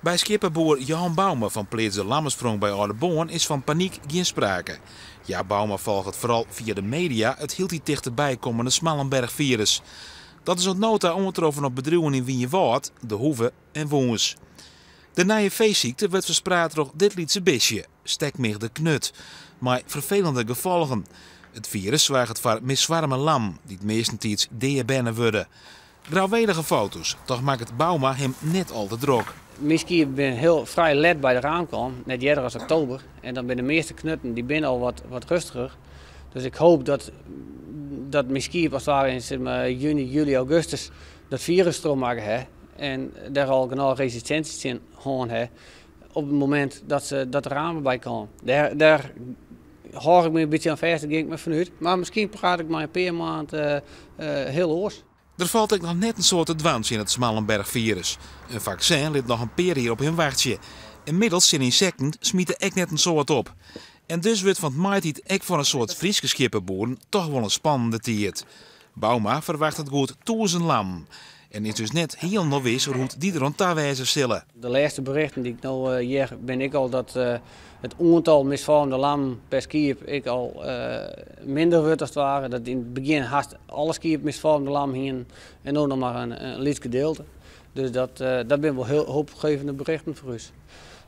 By skieppeboer Jan Bouma fan pleats De Lammesprong by Aldeboarn is fan panyk gjin sprake. Ja, Bouma folget foaral fia de media it hieltyd tichterby kommende Schmallenberg-firus. Dat is oant no ta oantroffen op bedriuwen yn Wynjewâld, De Hoeve en Wûns. De nije feesykte wurdt ferspraat troch dit lytse bistje, stekmich de knut, mei ferfelende gefolgen. It firus soarget foar misfoarme lam, dy't meastentiids dea berne wurde. Grouwélige foto's, toch makket Bouma him net al te drok. Myn skiep binne hiel frij let by de raam kaam, net earder as oktober. En dan binne de measte knutten dy binne al wat rêstiger. Dus ik hoop dat myn skiep as it ware yn sis mar, juny, july, augustus dat firus trochmakke ha en dêr al genôch resistinsje tsjin hân ha op it momint dat se dat de ramen by kaam. Dêr hâld ik my in bytsje oan fêst, dêr gean ik mar fanút. Mar miskien praat ik mei in pear maand hiel oars. Der falt ek noch net in soad te dwaan tsjin it Schmallenberg-firus. In faksin lit noch in pear jier op him wachtsje. En middels tsjin ynsekten smite ek net in soad op. En dus wurdt fan 't maitiid ek foar in soad Fryske skieppeboeren toch wol in spannende tiid. Bouma ferwachtet goed 1000 lammen en is dus net hielendal wis oer hoe't dy der oan ta wêze sille. De lêste berichten dy't ik no hear binne ek al dat it oantal misfoarmde lammen per skiep ek al minder wurdt as it ware. Dat yn it begjin hast alle skiep misfoarmde lammen hienen en no noch mar in lyts gedeelte. Dus dat binne wol hiel hoopgevende berichten foar ús.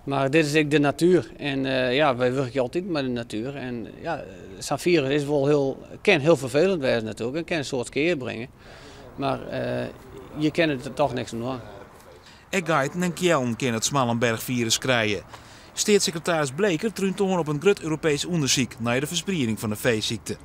Mar dit is ek de natuer en ja, wy wurkje altyd mei de natuer en ja, sa'n firus is wol hiel, kin hiel ferfelend wêze natuerlik en kin in soad skea bringe. Mar je kinne der toch niks oan dwaan. Ek geiten en keallen kinne it Schmallenberg-firus krije. Steatssekretaris Bleker trúnt oan op in grut Europeesk ûndersyk nei de fersprieding fan de feesykte.